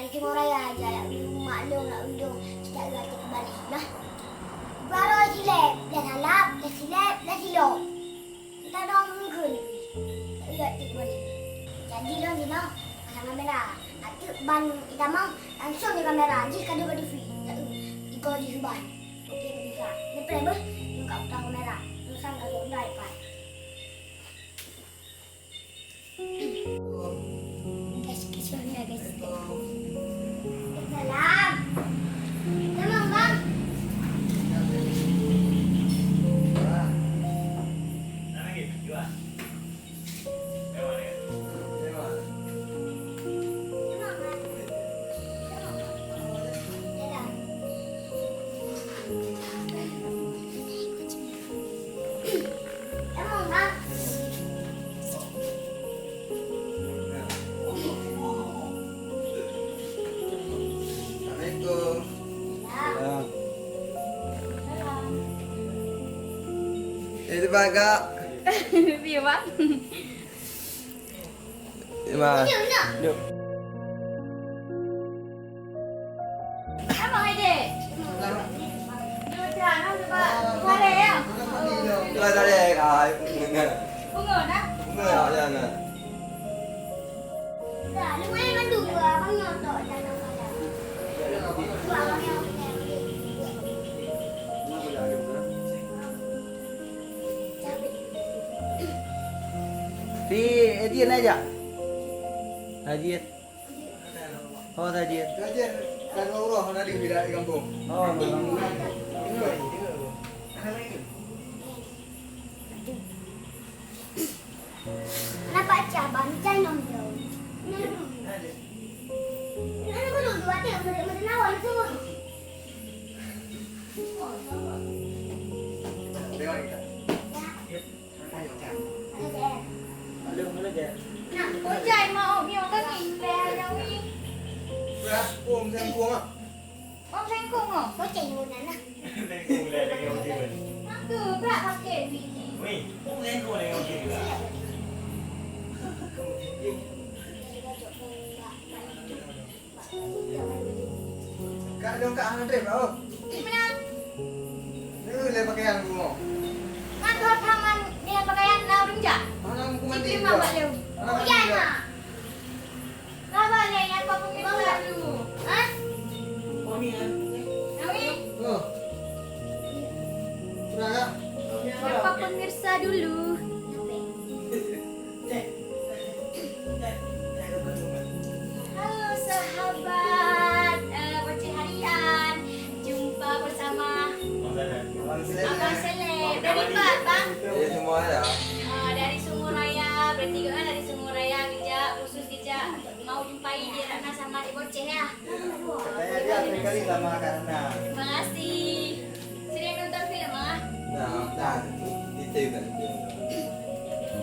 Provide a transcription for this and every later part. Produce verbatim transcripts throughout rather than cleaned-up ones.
Timur Raya jak jak u rumoh mak lôn, jak u dong, sijak lheueh ateueh keubalih nah. Baroe silép, lheueh salab, lheueh silép, lheueh silop. Tadong mungkén, jak lheueh ateueh keubalih. Janji lôn jinoe pasang kamera. Ateueh ban itamong langsung di kamera, jih ka deuh bak T V. Jak lheueh igoe jih ban. Oke, bisa. Leupah beuh, buka utang kamera. Tulisan ka lôn dai pat. Guys, guys, mana guys? Salam. Salam, Bang. Assalamualaikum. Salam. Eh, cepat, Kak. Piye, Bang? Terima. Duduk. Apa, Adik? Duduk, jangan, coba. Balik, ya? Coba balik, ah. Bunga, dah? Bunga, ya, ya, ya. Dah, lumayan mandum, abang nyotok, jangan salah. Dua, abang nyotok. Si Etienne aja. Haji. Oh, Haji. Haji, kan Allah na di wilayah kampung. Oh, memang. Nampak cah bang, cah nong jauh. Nang dulu dua dia, mesti mesti lawan tu. Tengok kita. Ujai mau miong kami, leh nyau ni. Om Sengkong ah. Om Sengkong oh. Bocah yang mana? Sengkong leh dengan Om Sengkong. Aku bak pakai ni. Wei, Om Sengkong leh dengan Om Sengkong. Kak, dong Kak, hana trép, oh. Di mana? Ni le pakaian ku mo. Kan tuan paman dengan pakaian na ureueng jak? Hana ku mandi. Di mana, Bak Leu? Hana mandi. Iya, Mak. Sabar, Leu, nyapa pemirsa dulu. Hah? Kami, ya. Kami? Oh. Sudah, Kak? Nyapa pemirsa dulu. Halo sahabat, eh, Boceh Harian. Jumpa bersama Abang Seleb. Dari mana, Bang? Dari semua ya. Ah, dari Sumur Raya. Berarti kan dari Sumur Raya, geujak, khusus geujak mau jumpai Dek Ratna sama Dek Boceh ya. Katanya dia Afrika ni sama Kak Ratna. Terima kasih. Sering nonton film ah? Nah, nah, itu, itu kan film.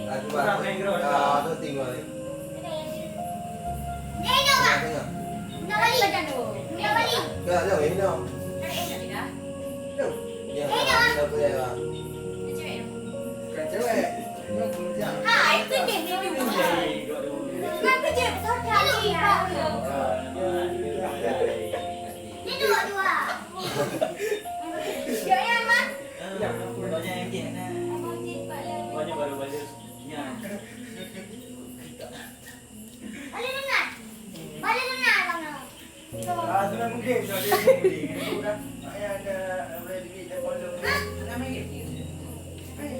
Aku baru, ah, tu tengok ni. Dia hidup, Kak. Tengok. Nak balik. Nak balik. Tak ada, hidup. Tarik hidup dah. Tuh. Ya, tak boleh lah. Dia cewek tu. Bukan cewek. Hai, itu dia, dia dua. Bukan kerja, besar kali. Dia dua, dua. Dia yang mana? Banyak yang dia nak. Banyak baru balik. Ya. Balik mana? Balik mana, Bang? Ah, sudah mungkin, sudah mungkin. Sudah. Saya ada, ada duit, ada kondom. Hah? Sudah mungkin. Eh,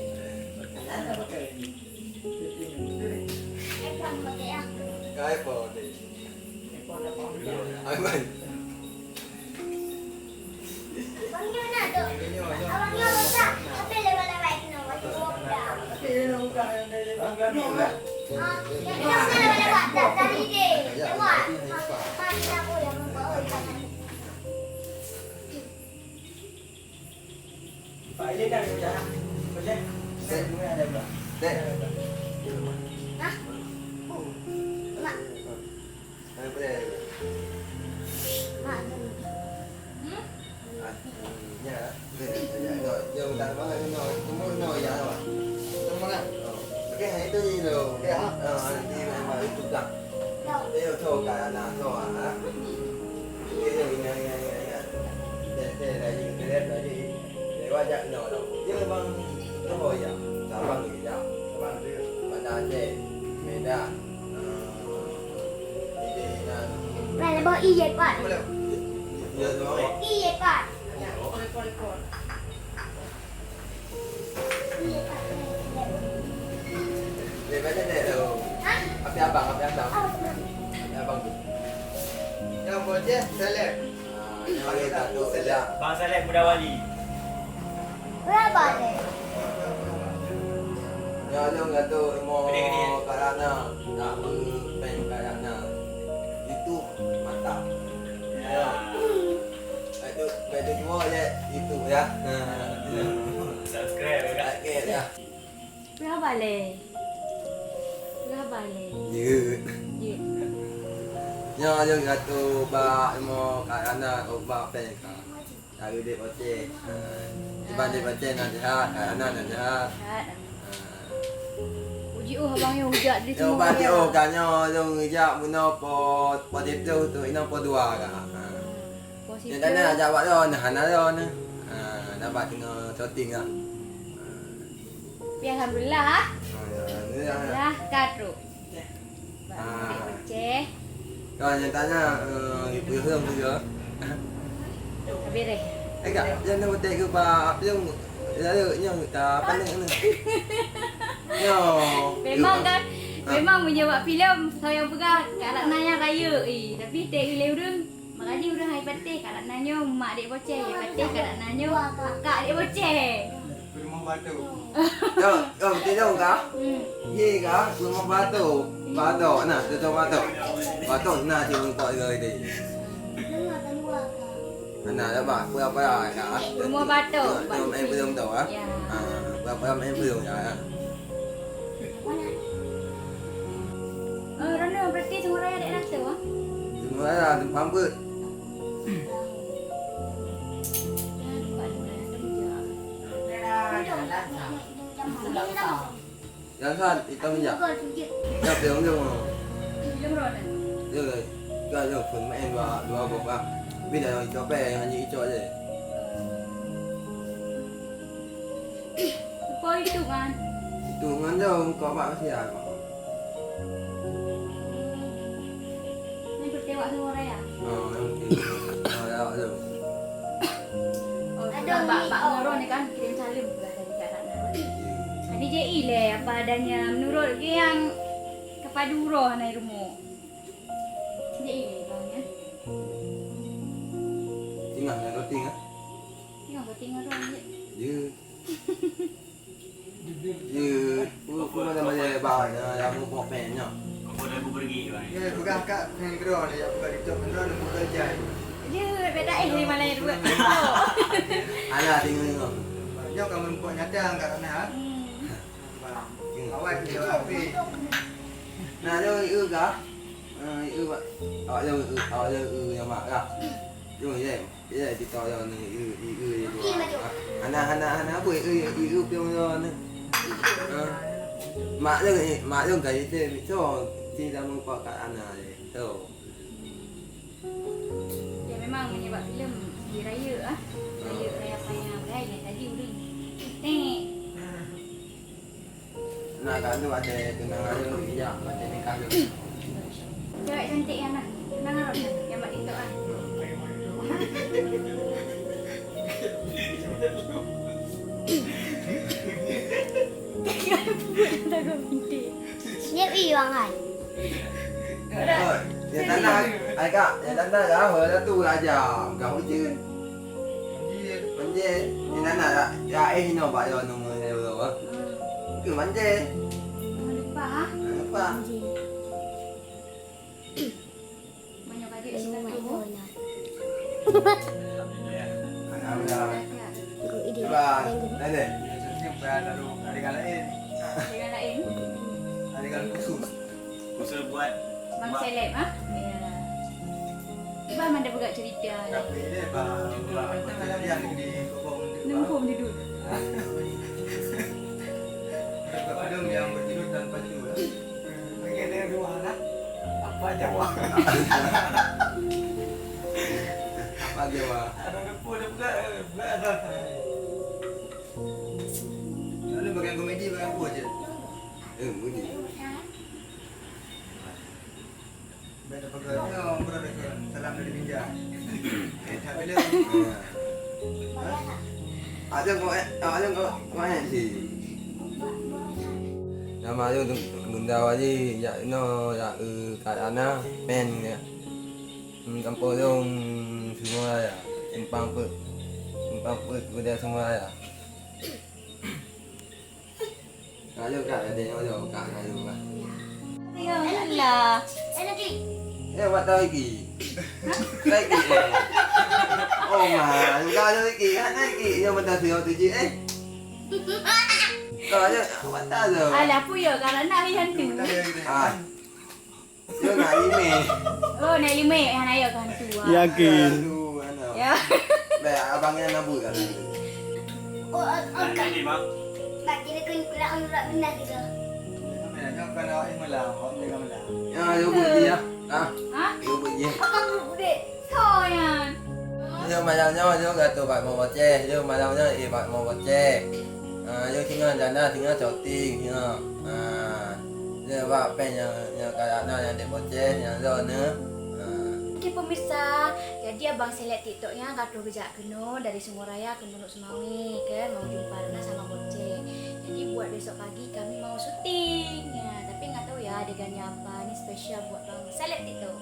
tak ada pakai lagi. Sudah. Eh, Bang, pakai ya. Kai apa, Dek? Eh, Bang, apa? Ai, bai. Abang nyoe na tu. Abang nyoe rusak. Tapi lewat-lewat kena waktu dua budak. Ah, yang nyoe na lewat-lewat. Dah, dah ide. Lewat. Mana aku yang membawa ikan aku? Pak Ilin dah kerja. Kerja. Dek. Bunga ada pula. Dek. Hah? Mak. Hai, boleh. Mak. Hmm? Ah, ya. Ya, ya, ya, ya, ya, ya, ya, ya, ya, ya, ya, ya. Okey, ha, itu je dulu. Okey, ha? Ah, nanti memang itu dah. Ayo, tho ka aneuk tho, ha? Ingat, ingat, ingat, ingat. Teh, teh, lagi, teh, lagi. Lewat jak nyoe tho. Dia memang tho ya. Sabang dia. Sabang dia. Banda Aceh, Medan. Ah, ini, ini, ini. Boleh, boleh, iya, Pak. Boleh. Ya, ya, ya. Iya, Pak. Boleh, boleh, boleh. Api abang, api abang. Api abang tu. Yang bocah seleb. Ah, yang ada tu seleb. Bang Seleb Muda Wali. Berapa ni? Ya, yang ada ilmu karana, nak peng karana. Itu mantap. Ya. Baik tu, baik tu jua je itu ya. Ha. Subscribe ya. Okey ya. Peue haba lé? Peue haba lé? Jeuet. Jeuet. Nyoe jeuet gatu bak ilmu kat aneuk ubak péng ka. Tahu dek boceh. Ha. Iban dek boceh na jahat, kat aneuk na jahat. Jahat. Ha. Uji oh abang yo hujat di semua. Yo bang yo ka nyoe jong hujat meunoe po po diploh tu inoe po dua ka. Ha. Nyang tanya ajak awak lon, hana lon. Ha, nampak tengah syuting lah. Tapi alhamdulillah, ah. Ha, ya, alhamdulillah. Alhamdulillah, ka trok. Bak murid Aceh. Kau nyang tanya, eh, ibu Yusuf tu ke? Habis deh. Eh, kak, jangan nama tek ke, Pak? Apa yang, lalu nyang tak pandai ni. Yo. Memang kan, memang meunyoe bak filem, soe nyang peugah, Kak Ratna nyang rayeuk, eh. Tapi tek uleh ureueng, Makajih ureueng hai patéh, Kak Ratna nyoe mak dek boceh, hai patéh Kak Ratna nyoe kakak dek boceh. Rumah batu. Kau, kau betul dong kah? Hmm. Ye kah? Rumah batu. Batu, nah, tu tu batu. Batu, nah, tu rupa dia tadi. Anak dah bak, berapa ya kah? Rumah batu. Main belum tahu ah. Ya. Ha, berapa main belum ya. Oh, Rono, berarti Sungai Raya dek rata, ah? Sungai Raya, Tumpang Peuet. Jangan lupa, Rono, ada kerja. Jangan, hitam minyak. Ya, belum, belum. Belum, Rono. Ya, ya. Dah, ya, pun main dua, dua boh, ah. Tapi dah yang icok peh, hanya icok je. Lepas itu kan? Itu ngan jauh kau bak Asia kau. Ni berkewak semua raya. Oh, oke. Oh, ya, ya. Oh, sudah bak bak Ngoro ni kan kirim salam sudah dari Kak Ratna. Tadi J I leh apa adanya menurut dia yang kepadu roh na rumo. J I leh bang ya. Tinggal na roti ngah. Tinggal roti ngah roh ni. Ya. Ye, ku, ku mana maya ba, ya, ya, mu pok pen nyo. Apa dah aku pergi, bang? Ya, pegang kat pen kedua ni, ya, pegang di tok pen kedua, dan pegang jai. Dia beda eh dari malam yang dua. Alah, tengok, tengok. Nyo kamu nampak nyata angkat tanah. Hmm. Bang, awak dia api. Nah, dia, eh, kah? Ah, eh, awak dia, eh, awak dia, eh, yang mak kah? Dia, ya. Iya, kita orang ni, i, i, i, i, dua. Hana, hana, hana apa, i, i, i, i, pion orang ni. Ha? Mak dia, eh, mak dia kan itu, itu, ti dah mengkau kat Ana je. Tu. Ya, memang menyebab filem di raya, ah. Raya, raya payah, kan, ya, tadi udah. Tek. Nah, kalau ada tunangan lu, iya, macam ni kalau. Cewek cantik yang nak tunangan lu, yang buat TikTok ah. Jangan buat lagu bintik. Senyap i orang ai. Oh, yang tanah, ai kak, yang tanah dah, orang tu raja, kau je. Manje. Manje. Ni nana ya, ya eh ino ba yo nunggu ni dulu. Ke manje. Jangan lupa, ha? Jangan lupa. Manje. Banyak baju sini tu. Alhamdulillah. Cuba. Ada. Ada. Ada lain. Ada lain. Ada khusus. Khusus buat Bang Seleb, ha? Ya. Cuba mana peugah cerita ni. Tapi dia bang, bang, bang, dia di kebun tu, bang. Nempung di dulu. Ada yang bertidur tanpa tidur, ya. Bagi ada dua anak. Apa aja, Wak? Apa aja, Wak? Ada depan dia buka, eh, buka atas. Lalu bagian komedi, bagian apa aja? Eh, komedi. Baik, apa kau? Nyoe, bro, salam dari Binjai. Eh, tak boleh. Ada kau, eh, ada kau, kau, eh, si. Nama ayo Gunda Wali, jak ino, jak, eh, kat sana, pen, ya. Hmm, kampung Lông, Sungai Raya. Simpang Peuet. Simpang Peuet, Gunda Sungai Raya. Ayo, Kak, ada yang ayo, Kak, ayo, Kak. Ya Allah. Eh, buat tahu lagi. Lagi, eh. Oh, ma, bukan ada lagi, kan lagi. Yang mentah siapa tu, Cik, eh? Kau aja, buat tahu. Alah, apa ya, kalau nak hari hantu. Ah. Dia nak limit. Oh, nak limit, yang ayo kan tu. Ah. Yakin. Aduh, anak. Ya. Baik, abang yang nabur kan. Oh, oh, oh, Kak. Ini, Bang. Bak kira kan nak urat benar gitu. Apa ya? Jangan kalau awak yang malam, awak jaga malam. Ya, dia buat dia. Ah. Ha? Dia buat dia. Apa buat? Soyan. Nyoe malam nyoe, nyoe gatoe bak mo boceh. Nyoe malam nyoe, eh, bak mo boceh. Ah, nyoe singoh janda, singoh coting, singoh. Ah, nyoe bak pèng nyang, nyang ka na nyang dek boceh, nyang lôn nyoe. Ah. Oke, pemirsa, jadi abang seleb TikTok nyan ka troh geujak keunoe dari Sunggoh Raya keunoe Lhokseumawe, kan, mau jumpa Ratna sama boceh. Jadi buat besok pagi kami mau syuting. Ya, tapi nggak tahu ya adegannya apa. Ini spesial buat bang seleb TikTok.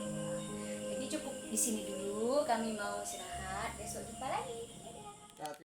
Jadi cukup di sini dulu, kami mau istirahat. Besok jumpa lagi. Dadah.